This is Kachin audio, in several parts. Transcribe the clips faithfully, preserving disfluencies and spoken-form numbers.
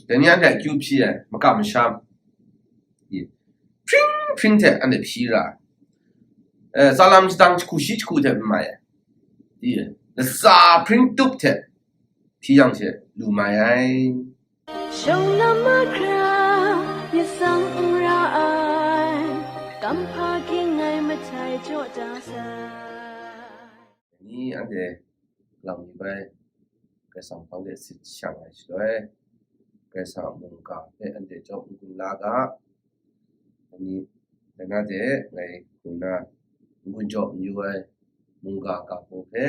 Dai ni anhte akyu hpyi ai, makam masham, i, hpring hpring hte anhte hpyi ra ai. Eh, tsalam shadang jahku shi jahku hte n mai ai, i, latsa hpring tup hte hpyi yang she lu mai ai. Shawng na mahkra, myit tsang n ra ai, kamhpa ging ai mahtai jaw da sai. Ni anhte lang mi bai, Karai Kasang hpang de sit shang ai shaloi, Karai Kasang a mungga hpe anhte jawm n-gun la ga. Ani, dai na de ngai hku na n-gun jaw n-yu ai mungga ga hpe,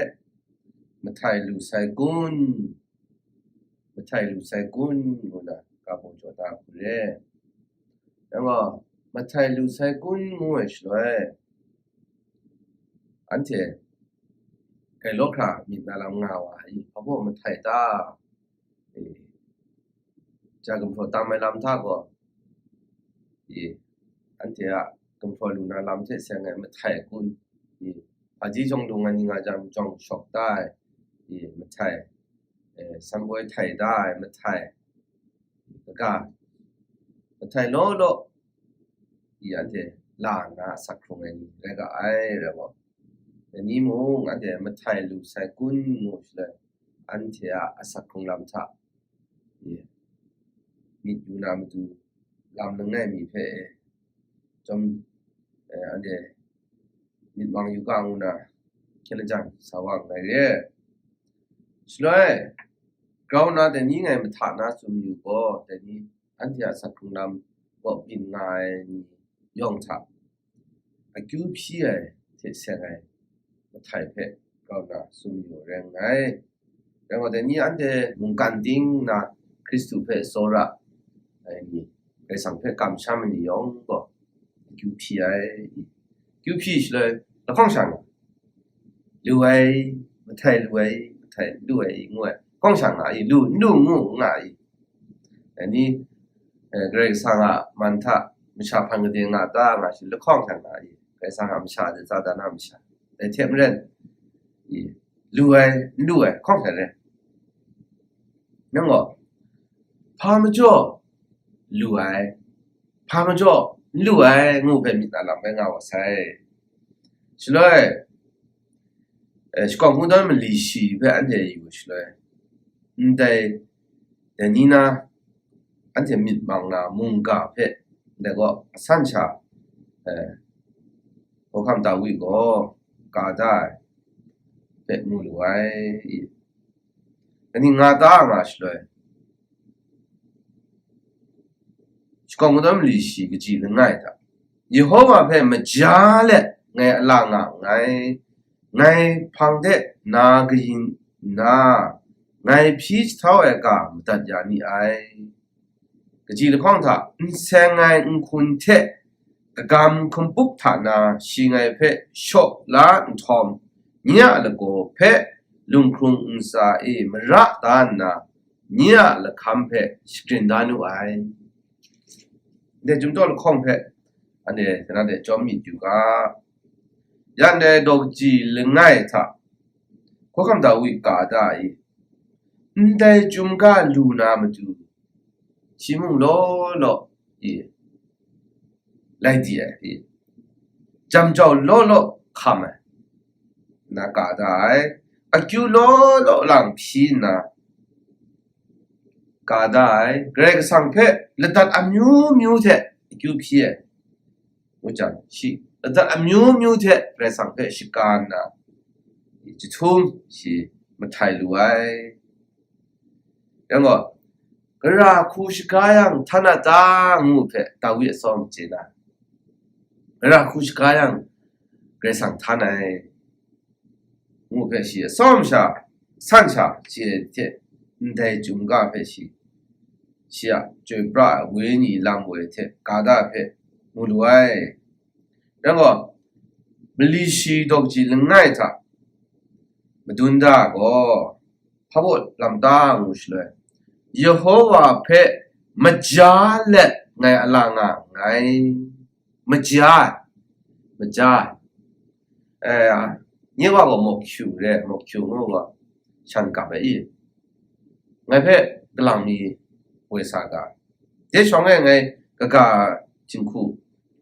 mahtai lu sai kun, mahtai lu sai kun ngu na ga jaw da hku re. Yang gaw, mahtai lu sai kun ngu ai shaloi, anhte grai law hkra myit na lam nga wa ai, hpa baw mahtai ta? E, ja gumhpraw tam ai lam hta gaw, e, anhte a gumhpraw lu na lam hte seng ai mahtai kun, e, hpaji jawng lung ai ni nga jang jawng shawk da ai, e, mahtai, e, samboi htai da ai mahtai, kaga, mahtai law law, i, anhte la nna asak hkrung ai ni rai ga ai, rai gaw, dai ni mung anhte mahtai lu sai kun ngu shaloi, anhte a asak hkrung lam hta, i, myit yu na matu lam langai mi hpe, e, chyawm, e, anhte myit mang yu ga ngu na, hkyen lajang sa wa nngai re. Shaloi, grau na dai ni ngai mahta na tsun yu gaw, dai ni anhte a asak hkrung lam kaw byin nga ai ni yawng hta akyu hpyi ai hte seng ai mahtai hpe grau na tsun yu rai nngai. Rai gaw, dai ni anhte mungkan ting nna Hkristu hpe tsawra ai ni, Karai Kasang hpe kamsham ai ni yawng gaw akyu hpyi ai. Akyu hpyi shaloi, lahkawng sha nga, lu ai, mahtai lu ai, mahtai n lu ai, ngu ai, lahkawng sha nga i, lu n lu ngu nga i. Dai ni, eh, Karai Kasang a man hta masha hpan gade nga ta nga shi, lahkawng sha nga i, Karai Kasang a masha de, Satan a masha, dai hte maren, i, lu ai, n lu ai, lahkawng sha rai. Nang gaw, hpa majaw lu ai, hpa majaw n lu ai, ngu hpe myit na lam bai nga wa sai. Shaloi, eh, shakawn kungdawn mali shi hpe anhte yu shaloi, ndai, dai ni na, anhte myit mang na mungga hpe, ndai gaw asan sha, eh, Hkawhkam Dawi gaw ka da ai hpe mu lu ai. Dai ni nga ta nga shaloi, shakawn kungdawn mali shi kaji langai hta, Yehova hpe maja let ngai a la nga nngai, ngai hpang de na kayin nna, ngai hpyi jahtau ai ga madat ya ni ai. Kaji lahkawng hta n seng ai nhkun hte kagam hkumpup hta na shi ngai hpe shaw la nhtawm, nye a lagaw hpe lunghkrung ntsa e mara da nna, nye a lahkam hpe shagrin da nu ai. Ndai chyum taw lahkawng hpe anhte, na de chyawm myit yu ga. Ya ndai daw kaji langai hta, Hkawhkam Dawi ka da i, ndai chyum ga lu na matu, shi mung law law i, lai di ai, i, jam jau law law hkam ai, na ka da ai, akyu law law lang hpyi nna, ka da ai, Karai Kasang hpe ladat amyu myu hte akyu hpyi ai, ngu jang, shi ladat amyu myu hte Karai Kasang hpe shaga nna, jahtum shi mahtai lu ai. Yang gaw, gara hku shaga yang htan a ta, ngu hpe Dawi a tsawm chye na, gara hku shaga yang Karai Kasang htan ai, ngu hpe shi atsawm sha, san sha chye ai hte, ndai chyum ga hpe shi, shi a chyoi pra ai wenyi lam woi hte ka da hpe mu lu ai. Yang gaw, mali shi daw kaji langai hta madun da gaw, hpa baw lam ta ngu shaloi, Yehova hpe maja let ngai a la nga nngai. Maja ai, maja ai. Eh, nye wa gaw mawhkyu re, mawhkyu ngu gaw shan kap ai i. Ngai hpe kalang mi woi sa ga. Dai shawng e ngai kaga jinghku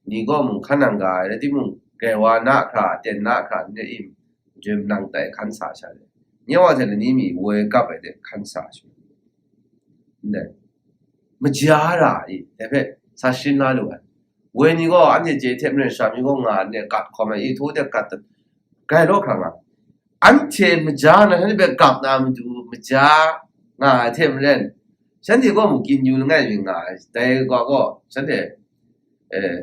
ni gaw mung hkan nang ga ai, rai timung, grai wa na hkra, ten na hkra, n re i, rim nang tai hkan sa sha re. Nye wa hte lani mi woi gap ai de hkan sa sha. Ndai. Maja ra i, dai hpe sa sharin la lu ai. Woi ni gaw anhte chye hte maren sha mi gaw nga ai, gat hkawm ai, i htaw de gat dat, grai law hkra nga. Anhte maja na, shanhte hpe gap na matu, maja nga ai hte maren, shanhte gaw mung ginyu langai mi nga ai. Dai gaw, gaw shanhte, eh,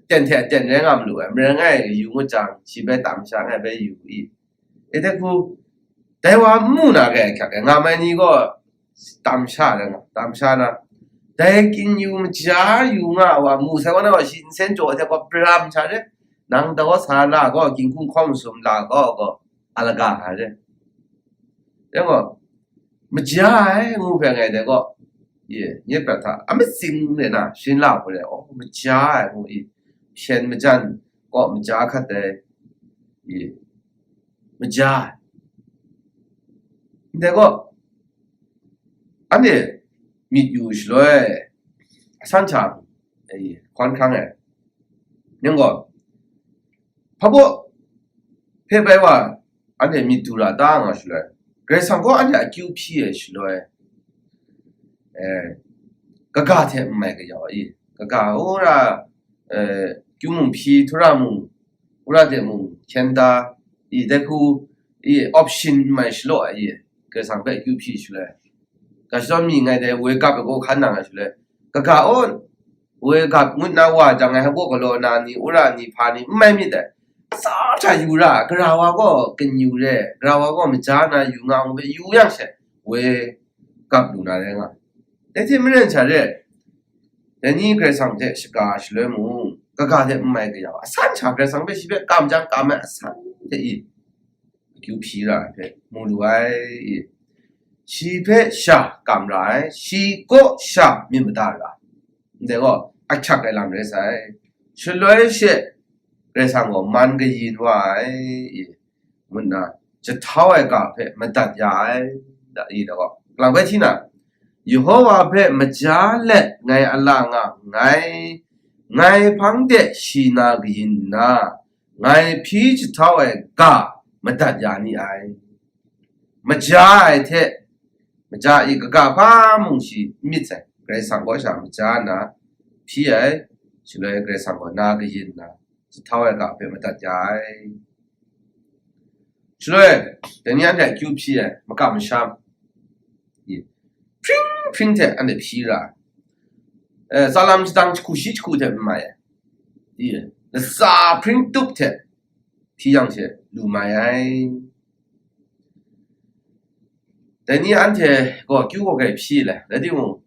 ten hte ten rai nga malu ai, maren ngai yu ngut jang, shi bai tam sha ngai bai yu i. E, dai hku, dai wa n mu na re ai hkyak e, nga mai ni gaw tam sha ai nga, tam sha na, dai ginyu maja yu nga ai wa mu sai wa na gaw, shi nsen jaw ai hte gaw pram sha re, nang daw sa la gaw, ginhku hkawm masum la gaw, gaw, alaga ai re. Dai gaw, maja ai ngu hpe ngai dai gaw, ye, nye prat hta a matsing re na, sharin la hku re, oh, maja ai ngu i, shen majan gaw maja hkat ai, ye, maja ai. Ndai gaw, anhte myit yu shaloi, asan hta, eh, hkawn hkrang ai. Yang gaw, hpa baw hpe bai wa, anhte myit du ra ta nga shaloi, Karai Kasang gaw anhte akyu hpyi ai shaloi, eh, kaga hte n mai kayau i, kaga wora, eh, kyu mung hpyi, htura mung, wora de mung hkyen da i, dai hku i, option n mai shalaw ai i, Karai Kasang hpe akyu hpyi shaloi, ga shadawn mi ngai dai woi gap ai gaw hkan nang ai shaloi, kaga aw, woi gap ngut na wa jang ai hpaw galaw na ni, wora ni, hpa ni, n mai myit dai. Atsau hta yu ra, gara wa gaw ganyu re, gara wa gaw maja na yu nga ngu hpe yu yang she, woi gap lu na rai nga. Dai hte maren sha re, dai ni Karai Kasang hte shaga shaloi mung, kaga hte n mai kayau, asan sha Karai Kasang hpe shi hpe kam jang kam ai asan hte i, akyu hpyi ra ai hpe mu lu ai i, shi hpe sha kam ra ai, shi kaw sha myit mada ra ai. Ndai gaw, ahkyak ai lam rai sai. Shaloi she, Karai Kasang gaw man kayin wa ai, i, ngu nna, jahtau ai ga hpe madat ya ai, da, i, da gaw, kalang bai hti na, Yehova hpe maja let ngai a la nga nngai, ngai hpang de shi na kayin nna, ngai hpyi jahtau ai ga madat ya ni ai. Maja ai hte, maja i kaga hpa mung shi n myit sai, Karai Kasang kaw sha maja nna hpyi ai, shaloi Karai Kasang gaw na kayin nna, jahtau ai ga hpe madat ya ai. Shaloi, dai ni anhte akyu hpyi ai, makam masham, i, hpring hpring hte anhte hpyi ra ai. Eh, tsalam shadang jahku shi jahku hte n mai ai. I, latsa hpring tup hte hpyi yang she lu mai ai. Dai ni anhte gaw akyu gaw grai hpyi le, rai timung,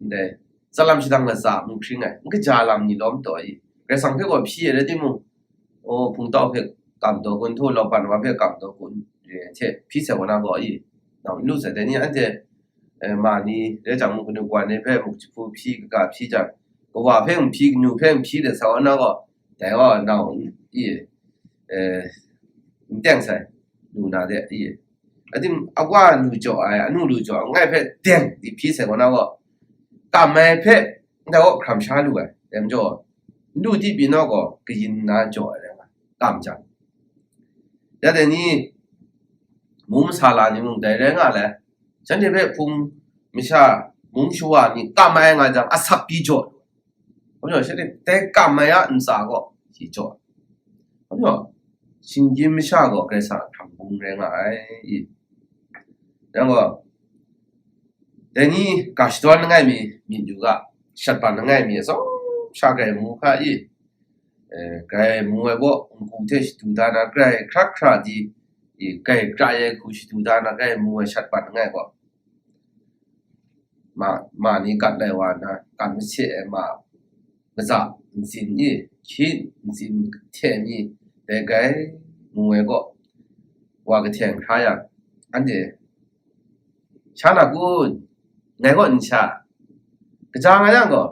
ndai, tsalam shadang latsa mu hkring ai, n kaja lam ni lawm taw i, Karai Kasang hpe gaw hpyi ai, rai timung, o, hpungtau hpe kam taw kun, htaw lauban wa hpe kam taw kun, re ai hte hpyi sai wa na gaw i, nau n lu sai. Dai ni anhte, eh, ma ni, rai jang mung, kanu kawa ni hpe muk jahpu hpyi, kaga hpyi jang, kawa hpe n hpyi, kanu hpe n hpyi de sai wa na gaw, dai gaw nau i, eh, n teng sai, lu na de i. Ating awa lu jaw ai, anu lu jaw ai, ngai hpe deng di hpyi sai gaw na gaw, kam ai hpe ndai gaw hkram sha lu ai, dai majaw, n lu di pyi naw gaw, kayin na jaw ai rai nga, kam jang. Ya dai ni, mung masala ni mung dai rai nga le, shanhte hpe hpung masha, mung shawa ni kam ai nga jang, asak pyi jaw lu ai. Hpa majaw, shanhte dai kam ai a ntsa gaw shi jaw ai. Hpa majaw, shinggyim masha gaw Karai Kasang a hkrang bung rai nga ai i. Yang gaw, dai ni ga shadawn langai mi myit yu ga, shat ban langai mi atsawm sha grai mu hka i, eh, grai mu ai gaw, nku hte shadu da na, grai hkra hkra di, i, grai kra ai hku shadu da na, grai mu ai shat ban langai gaw, ma, ma ni gat lai wa na, gat mase ai ma, matsa ntsin ni, hkyit ntsin hte ni, dai grai mu ai gaw, wa kahteng hkra yang, anhte sha na kun, ngai gaw n sha, kaja nga yang gaw,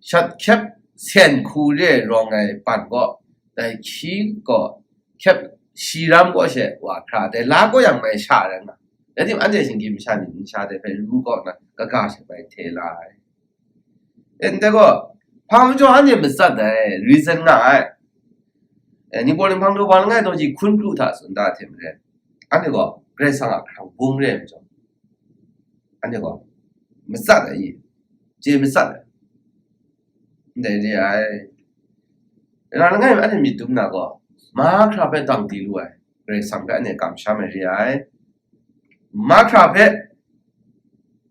shat hkyep sen hku re rawng ai ban gaw, dai hkyi gaw, hkyep shi ram kaw she wa hkra, dai la kaw yang mai sha rai nga, Rai timung, anhte shinggyim masha ni nsha de hpe ru kaw nna, kaga shat bai hte la ai. E, ndai gaw, hpa majaw anhte matsat ai, reason nga ai. E, Ningpawt Ninghpang daw wa langai daw ji hkun pru hta tsun da hte maren, anhte gaw Karai Kasang a hkrang bung re ai majaw, anhte gaw matsat ai, chye matsat ai. Ndai re ai. Ra langai mi anhte myit dum na gaw, mahkra hpe dang di lu ai, Karai Kasang hpe anhte kamsham ai re ai. Mahkra hpe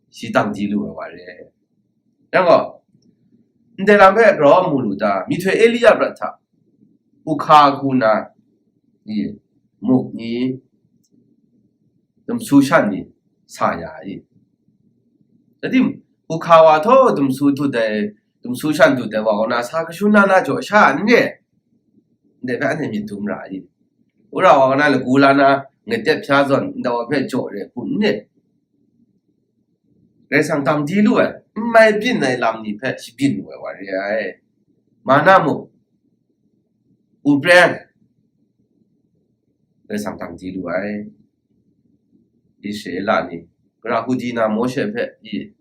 shi dang di lu ai wa re ai. Yang gaw, ndai lam hpe grau mu lu ta, myihtoi Elia prat hta, uhka hku na, ni, muk ni, dumsu shan ni, sa ya i. Rai timung, uhka wa htaw dumsu dut ai, dumsu shan dut ai wa kaw na, sa kashun na na jaw sha n re? Ndai hpe anhte myit dum ra i. Wora wa kaw na lagu la na, ngatet hpya zawn, ndai wa hpe jaw re hku n re? Karai Kasang dang di lu ai, n mai byin ai lam ni hpe shabyin lu ai wa re ai. Mana muk, u preng, Karai Kasang dang di lu ai. Israela ni, Rahudi na Mawshe hpe i,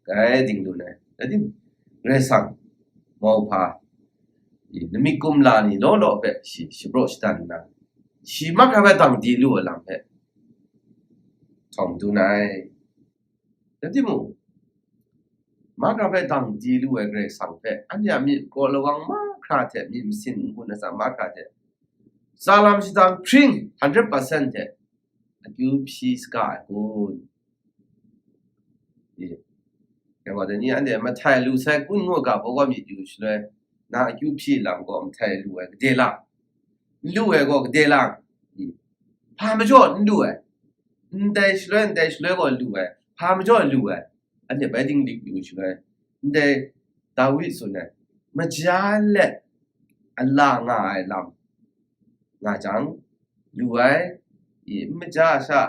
kai ding lu ai. Rai timung, Karai Kasang mauhpa, i, lamik kumla ni law law hpe shi shapraw shadan nna, shi mahkra hpe dang di lu ai lam hpe htawng dun ai. Rai timung, mahkra hpe dang di lu ai Karai Kasang hpe, anhte a myit kraw lawang mahkra hte, myit masin n-gun atsam mahkra hte, tsa lam shadang hpring hundred percent hte akyu hpyi saga ai kun? I, yang gaw, dai ni anhte mahtai lu sai kun ngu ga, baw gaw myit yu shaloi, na akyu hpyi lam gaw mahtai lu ai gade lang, n lu ai gaw gade lang, i, hpa majaw n lu ai, ndai shaloi, ndai shaloi gaw lu ai, hpa majaw lu ai, anhte bai dinglik yu shaloi, ndai Dawi tsun ai, maja let a la nga ai lam nga jang, lu ai, i, n maja sha,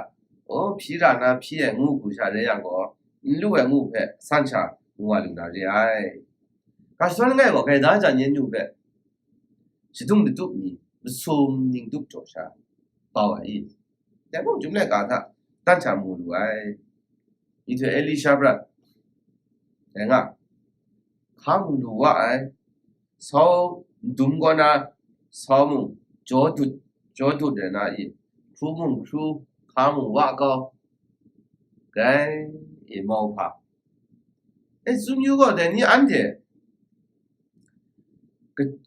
o, hpyi ra na hpyi ai ngu hku sha re yang gaw, n lu ai ngu hpe san sha ngu wa lu na re ai. Ga shadawn langai gaw gaida jan yen nu hpe shadung latup mi, masum ning tup jaw sha, bau ai i. Dai mung, Chyum laika hta dan sha mu lu ai. Myihtoi Elisha prat, dai nga, hka mu lu wa ai. Sau ndum kaw na, sau mung jaw dut, jaw dut ai na i, hkru mung hkru, hka mung wa kau, grai i, mauhpa. E, tsun yu gaw, dai ni anhte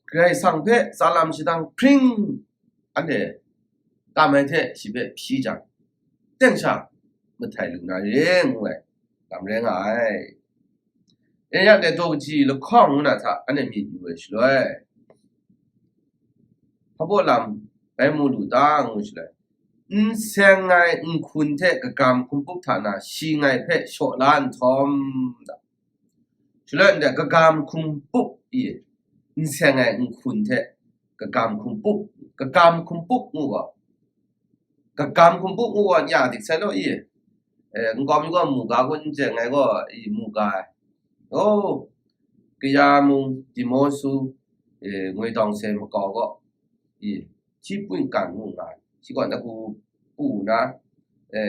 Karai Kasang hpe tsa lam shadang hpring anhte kam ai hte shi hpe hpyi jang, teng sha mahtai lu na re ngu ai lam rai nga ai. E, yang dai daw kaji lahkawng ngu na hta anhte myit yu ai shaloi, hpa baw lam bai mu lu ta ngu shaloi, n seng ai nhkun hte kagam hkumpup hta na shi ngai hpe shaw la nhtawm, shaloi ndai kagam hkumpup i, n seng ai nhkun hte kagam hkumpup, kagam hkumpup ngu gaw, kagam hkumpup ngu gaw nya dik sai law i, e, nkau mi gaw mu ga kun n chye, ngai gaw i mu ga ai. O, kaya mung, Timosu, e, ngwi tawng se makau gaw i, hti pun kan mu nga ai. Shi gaw na ku pu na, e,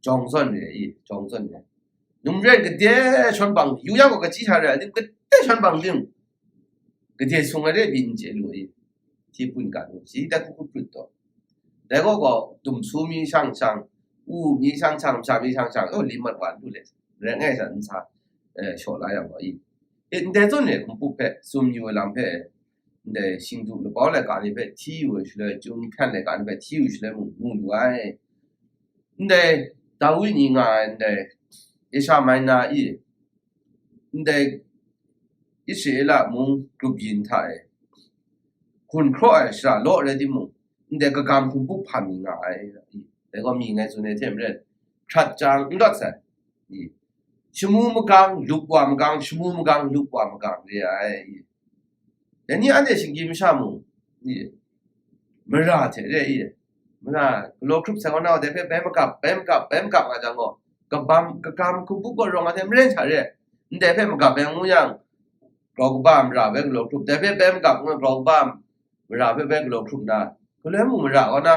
jawng zawn re i, jawng zawn re. Numren gade shawn bang, yu yang gaw kachyi sha re ai, gade shawn bang ting, gade sung ai re byin n chye lu i, hti pun kan mu, shi dat hku hku prut taw. Dai gaw gaw, dumsu mi shang shang, u mi shang shang, masha mi shang shang, o, li mat wa n du le, rai ngai sha n sa, e, shaw la yang gaw i. E, ndai zawn e hkumpup hpe tsun yu ai lam hpe, ndai shingdu labau laika ni hpe hti yu ai shaloi, Chyum hpyan laika ni hpe hti yu shaloi mung mu lu ai. Ndai Dawi ni nga ai ndai Asia Minor i, ndai Israela mung grup yin hta e hkun hkraw ai shara law rai timung, ndai kagam hkumpup hpa mi nga ai. Dai gaw mi ngai tsun ai hte maren, hkrat jang n rawt sai. I, shamu magang, lup wa magang, shamu magang, lup wa magang re ai. Dai ni anhte shinggyim masha mung, i, mara hte re i, mara galaw hkrup sai kaw na, dai hpe bai magap, bai magap, bai magap nga jang gaw, kabam, kagam hkumpup gaw rawng ai hte maren sha re, ndai hpe magap ai ngu yang, grau kaba mara bai galaw hkrup, dai hpe bai magap ngu grau kaba mara hpe bai galaw hkrup na, galoi mung mara kaw na,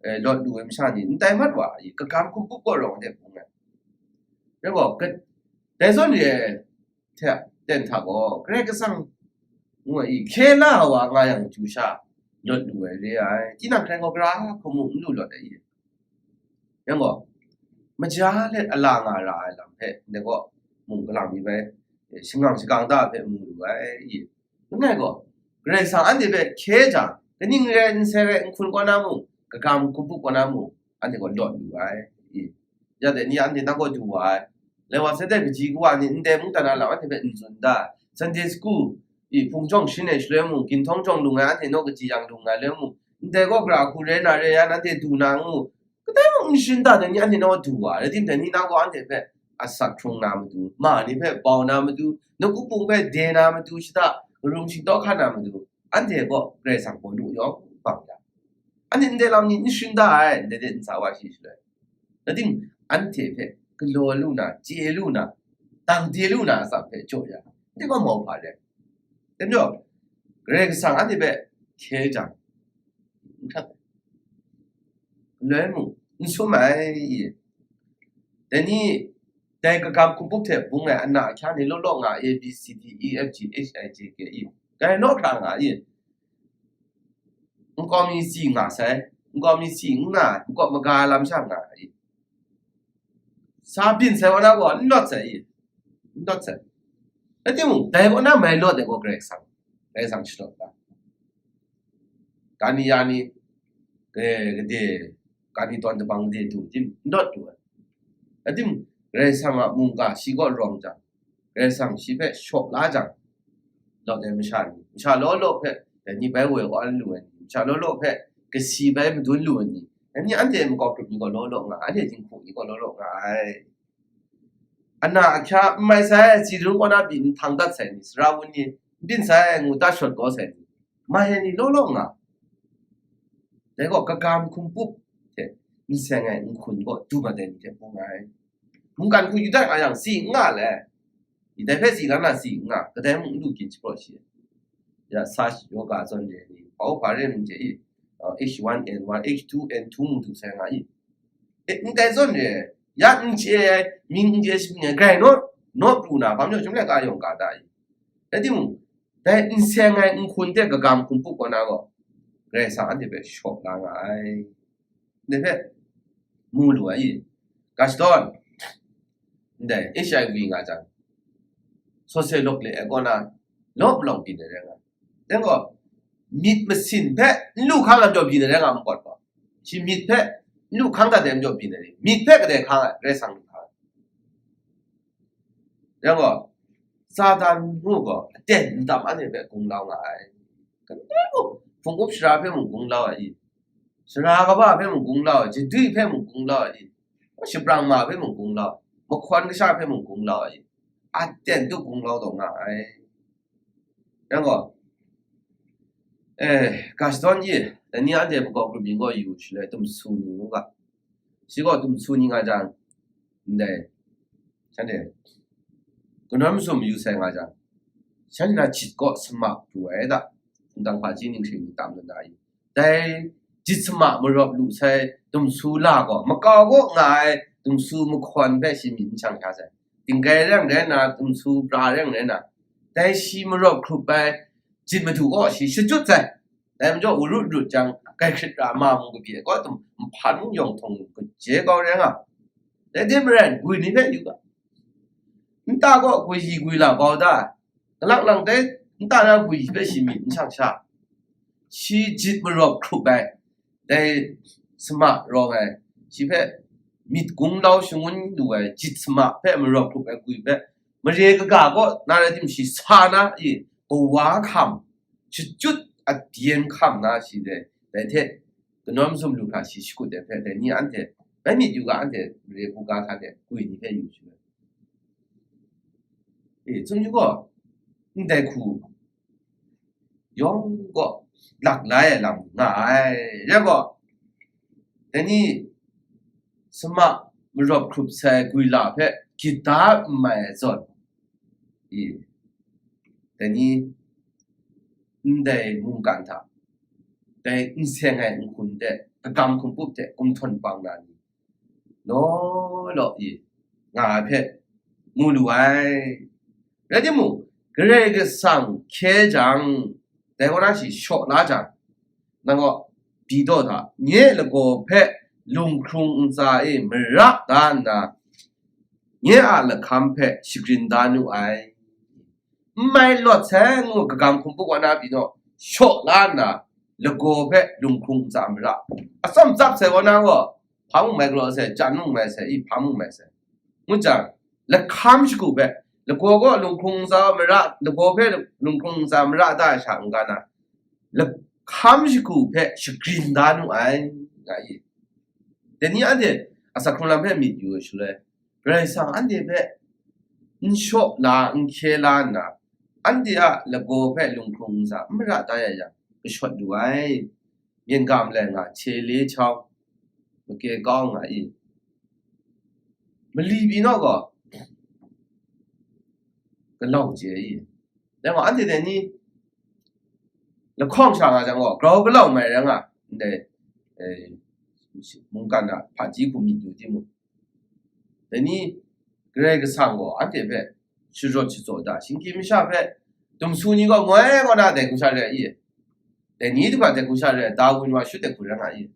eh, lawt lu ai masha ni n tai mat wa, i, kagam hkum pup gaw rawng de bung ai. Rai gaw, dai zawn re ai hte ten hta gaw, Karai Kasang ngu ai, i, hkye la ai wa nga yang chyu sha lawt lu ai re ai. Tinang hkrai gaw, gara hku mung n lu lawt ai, i. Yang gaw, maja let a la nga ra ai lam hpe, ndai gaw, mung kalang mi bai, eh, shangang shagang da hpe mu lu ai, i. Langai gaw, Karai Kasang anhte hpe hkye jang, kaning rai, nseng rai, nhkun kaw na mung, kagam hkum pup kaw na mung, anhte gaw lawt lu ai, i. Ya dai ni anhte nang kaw du wa ai. Lai wa sai dai kaji kawa ni ndai mungdan a lam anhte hpe n tsun da ai. Sunday school, i, hpung jawng shin ai shaloi mung, ginhtawng jawng lung ai anhte naw kaji yang lung ai loi mung, ndai gaw gara hku rai na rai ya, nanhte du na ngu, kadai mung n shun da, dai ni anhte naw du wa ai. Rai tim, dai ni nang gaw anhte hpe asak hkrung na matu, ma ni hpe bau na matu, nawku pung hpe de na matu, shada karum shingtawk hkan na matu, anhte gaw Karai Kasang gaw nu yawng bang ya. Anhte ndai lam ni n shun da ai, ndai de ntsa wa shi shaloi. Rai tim, anhte hpe galaw lu na, chye lu na, dang de lu na asak hpe jaw ya, anhte gaw mau hpa re. Dai majaw, Karai Kasang anhte hpe hkye jang, n hkrat ai. Galoi mung, n sum ai, i. Dai ni, dai kagam hkum pup hte bung ai ana ahkya ni law law nga, A, B, C, D, E, F, G, H, I, J, K, i. Dai naw hkra nga, i. Nkau mi si nga sai, nkau mi si n nga, nkau maga lam sha nga, i. Sa byin sai wa na gaw, n lawt sai, i. N lawt sai. Rai timung, dai kaw na mai lawt ai gaw Karai Kasang, Karai Kasang shalawt la. Kani ya ni, eh, gade, kani tawn dabang gade du tim, n lawt lu ai. Rai tim, Karai Kasang a mungga shi kaw rawng jang, Karai Kasang shi hpe shaw la jang, lawt ai masha ni, masha law law hpe, dai ni bai woi wa lu ai ni, masha law law hpe kasi bai madun lu ai ni, dai ni anhte makau grup ni gaw law law nga ai, anhte jinghku ni gaw law law nga ai. Ana ahkya n mai sai, tsi run kaw na pyi n htang dat sai ni, sara wun ni n byin sai, ngu ta shawt kau sai ni, mai ai ni law law nga. Dai gaw kagam hkum pup hte n seng ai nhkun gaw du mat ai ni hte bung ai. Mungkan hku yu dat nga yang, si n nga le. I, dai hpe si la na si n nga, kadai mung n du gyin shapraw shi ai. Ya, sa shi yaw ga zawn re ni, hpa hpa re myit hte i, uh, H one N one, H two N two mung du sai nga i. E, ndai zawn re, ya n chye ai, mying n chye ai, shamying ai, grai naw, naw pru na, hpa majaw, shaloi ka yawng ka da i. Rai timung, dai n seng ai nhkun hte kagam hkum pup kaw na gaw, Karai Kasang anhte hpe shaw la nga ai. Ndai hpe mu lu ai i. Ga shadawn, ndai H I V nga jang, sawse lawk le ai kaw na, law palawng byin ai rai nga. Dai gaw, myit masin hpe n lu hkang ai majaw byin ai rai nga, mpawt gaw, shi myit hpe n lu hkang dat ai majaw byin ai rai, myit hpe kadai hkang ai, Karai Kasang lu hkang ai. Yang gaw, Satan ngu gaw aten n tam anhte hpe gunglau nga ai. Kadai mung, hpung up shara hpe mung gunglau ai i, sara kaba hpe mung gunglau ai, jadui hpe mung gunglau ai i, shaprang ma hpe mung gunglau, mahkawn kasha hpe mung gunglau ai i, aten tu gunglau taw nga ai. Yang gaw, eh, ga shadawn i, dai ni anhte makau grup yin gaw yu shaloi, tumsu ni ngu ga, shi gaw tumsu ni nga jang, ndai, shanhte kanawn masum yu sai nga jang, shanhte na jit kaw sama pru ai da, hpungtang hpaji ning hkring ni tam na i. Dai jit sama marawp lu sai dumsu la gaw, makau kaw nga ai dumsu mahkawn hpe shi myit n shang sha sai. Dinggai reng rai nna, dumsu pra reng rai nna, dai shi marawp hkrup ai jit madu kaw shi shachyut sai. Dai majaw, wurut rut jang, grai hkrit ra ma mung kabyi ai kaw tum, nhpan mung yawng htawng lu kaje kau rai nga. Dai hte maren, gwi ni hpe yu ga. Nta kaw gwi gwi la bau da ai. Kalang lang dai nta na gwi hpe shi myit n shang sha. Shi jit marawp hkrup ai, dai sama rawng ai, shi hpe myit gunglau shangun lu ai, jit sama hpe marawp hkrup ai gwi hpe, mare kaga kaw na rai tim, shi sa na i, kawa hkam, shachyut adyen hkam na shi dai, dai hte kanawn masum lu hkra shi shakut ai hpe, dai ni anhte, bai myit yu ga, anhte mare buga hta de gwi ni hpe yu shu ai. E, tsun yu gaw, ndai hku yawng gaw lak lai ai lam nga ai. Rai gaw, dai ni sama marawp hkrup sai gwi la hpe gyit da n mai ai zawn, i, dai ni ndai mungkan hta, dai n seng ai nhkun de kagam hkum pup hte kumhtawn pang na ni law law i nga ai hpe mu lu ai. Rai timung, Karai Kasang hkye jang, dai kaw na shi shaw la jang, nang gaw pyi daw hta, nye lagaw hpe lunghkrung ntsa e mara da nna, nye a lahkam hpe shagrin da nu ai. N mai lawt sai ngu kagam hkum pup wa na pyi naw, shaw la nna, lagaw hpe lunghkrung ntsa mara, atsawm tsap sai wa na gaw, hpa mung mai galaw sai, chyan mung mai sai, i hpa mung mai sai. Ngu jang, lahkam shagu hpe, lagaw gaw lunghkrung ntsa mara, lagaw hpe lunghkrung ntsa mara da ai sha n-ga na, lahkam shagu hpe shagrin da nu ai, nga i. Dai ni anhte asak hkrung lam hpe myit yu ai shaloi, Karai Kasang anhte hpe n shaw la, n hkye la nna, anhte a lagaw hpe lunghkrung ntsa n mara da ya yang, kashawt lu ai. Myen ga malai nga, hte le chau, make kau nga i. Mali pyi naw gaw, galau chye i. Dai gaw, anhte dai ni lahkawng sha nga jang gaw, grau galau mai rai nga, ndai, eh, mungkan a hpaji hku myit yu timung, dai ni Karai Kasang gaw anhte hpe sharawt shatsaw da, shinggyim masha hpe dumsu ni gaw moi kaw na dai hku sha re ai i? Dai ni du ga dai hku sha re ai, Dawi wa shut dai hku rai nga i?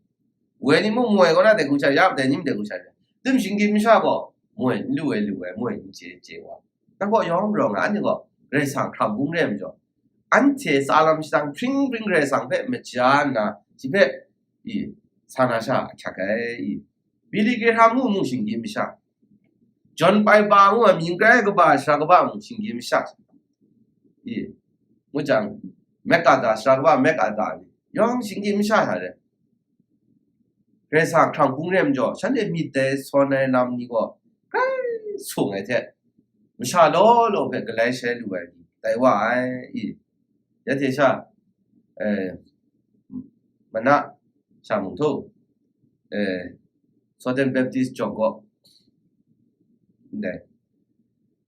Woi ni mung moi kaw na dai hku sha re ai, dai ni mung dai hku sha re ai. Dum shinggyim masha gaw moi n lu ai lu ai, moi n chye chye wa. Nang gaw yawng rawng ai, anhte gaw Karai Kasang hkrang bung re ai majaw, anhte tsa lam shadang hpring hpring Karai Kasang hpe maja nna, shi hpe i, sa na sha ahkyak ai i, Billy Graham ngu mung shinggyim masha, John Piper ngu ai mying grai kaba sara kaba mung shinggyim masha i, ngu jang, MacArthur sara kaba MacArthur ni yawng shinggyim masha sha re. Karai Kasang hkrang bung re ai majaw, shanhte myit dai sawn ai lam ni gaw grai sung ai hte, masha law law hpe galai shai lu ai ni tai wa ai i. Ya hte sha, eh, mana sha mung htu, eh, Southern Baptist Church gaw, ndai,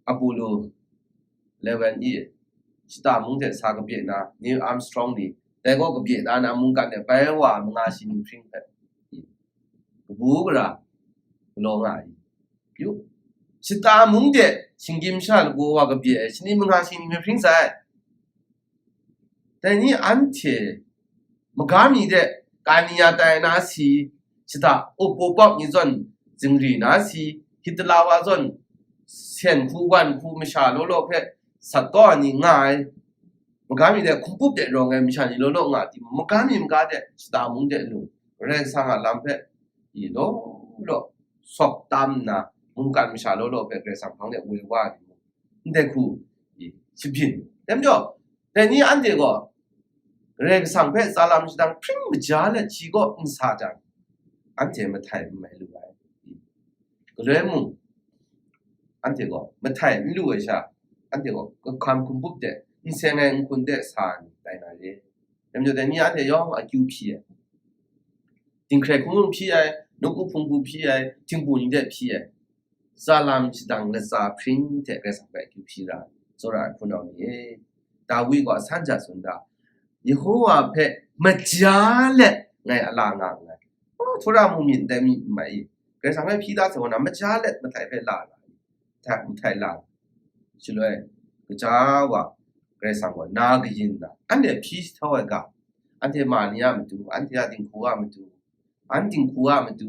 Apollo eleven i, shata mung hte sa kabye na, Neil Armstrong ni, dai gaw kabye na na mungkan de bai wa manga shi ni hpring hpe, i, kabu gara galaw nga ai. Yu, shata mung de shinggyim masha lagaw wa kabye ai, shi ni manga shi ni hpring sai. Dai ni anhte maga mi de kani ya tai na si, shata upo pawp ni zawn zingri na si, Hitler wa zawn sen hku wan hku masha law law hpe sat kau ai ni nga ai, maga mi de hkum pup de rawng ai masha ni law law nga timung, maga mi maga de shata mung de lu, Karai Kasang a lam hpe i law law sawk tam nna, mungkan masha law law hpe Karai Kasang hpang de woi wa ai timung, ndai hku i shabyin. Dai majaw, dai ni anhte gaw Karai Kasang hpe tsa lam shadang hpring maja let shi kaw n sa jang, anhte mahtai n mai lu ai. Galoi mung, anhte gaw mahtai n lu ai sha, anhte gaw kahkam hkum pup de, n seng ai nhkun de sa ai ni tai na re. Dai majaw, dai ni anhte yawng akyu hpyi ai. Dinghkrai hkungga hpyi ai, nawku hpunggu hpyi ai, htingbu ni de hpyi ai. Tsa lam shadang latsa hpring hte Karai Kasang hpe akyu hpyi ra ai, tsawra ai hpunau ni e, Dawi gaw a san ja tsun da, Yehowa hpe maja let ngai a la nga nngai. Oh, Tora mung myit ndai mi n mai i? Karai Kasang hpe hpyi da sai wa na, maja let mahtai hpe la ra ai. Hta, nhtai la, shaloi, kaja wa, Karai Kasang gaw na kayin na, anhte hpyi jahtau ai ga, anhte ma ni a matu, anhte a dinghku a matu, an dinghku a matu,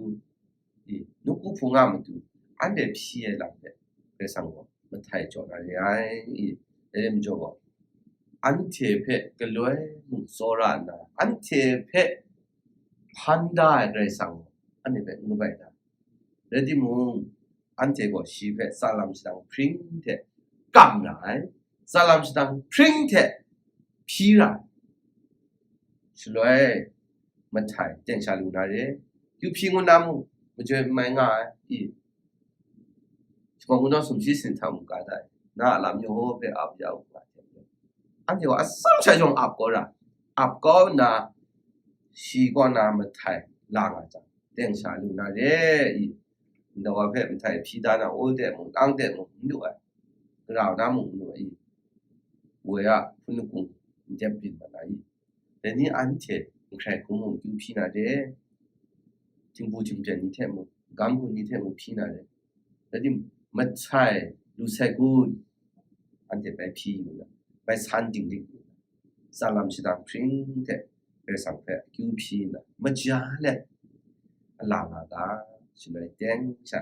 i, nawku hpung a matu, anhte hpyi ai lam hpe, Karai Kasang gaw mahtai jaw na re ai, i, dai majaw gaw, anhte hpe galoi mung tsawra nna, anhte hpe hpan da ai Karai Kasang gaw, anhte hpe n kabai da. Rai timung, anhte gaw shi hpe tsa lam shadang hpring hte kam ra ai, tsa lam shadang hpring hte hpyi ra ai. Shaloi, mahtai teng sha lu na re, kyu hpyi ngu na mung, majoi n mai nga ai, i, shakawn kungdawn sumshi sin hta mung ka da ai, na a lam Yehowa hpe ap ya u nga ai hte maren, anhte gaw atsam sha yawng ap kau ra, ap kau nna, shi kaw na mahtai la nga jang, teng sha lu na re i? Ndai wa hpe mahtai hpyi da na, o de mung, ang de mung, n lu ai, gara na mung n lu ai i? Woi a hpun lakung n dep byin mat na i? Dai ni anhte nhkrai hkrum mung kyu hpyi na de, htingbu htingpyen ni hte mung, gam hku ni hte mung hpyi na re. Rai timung, mahtai lu sai kun, anhte bai hpyi yu na, bai san dinglik yu na, tsa lam shadang hpring hte Karai Kasang hpe akyu hpyi na, maja let a la nga ga, shaloi teng sha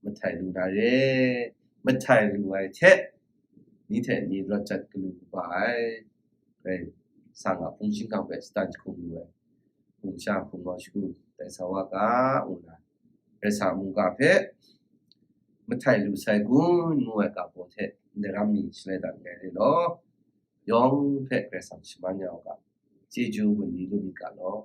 mahtai lu na re. Mahtai lu ai hte, ni hte ni rawt jat galu kaba ai, Karai Kasang a hpung shingkang hpe shatan jahkum lu ai, hpung sha hpung mau shagu tai sa wa ga, ngu na, Karai Kasang a mungga hpe mahtai lu sai kun ngu ai ga baw hte ndai ram ni shalai dat nngai re law, yawng hpe Karai Kasang shaman ya u ga, chyeju gun ni lu myit ga law.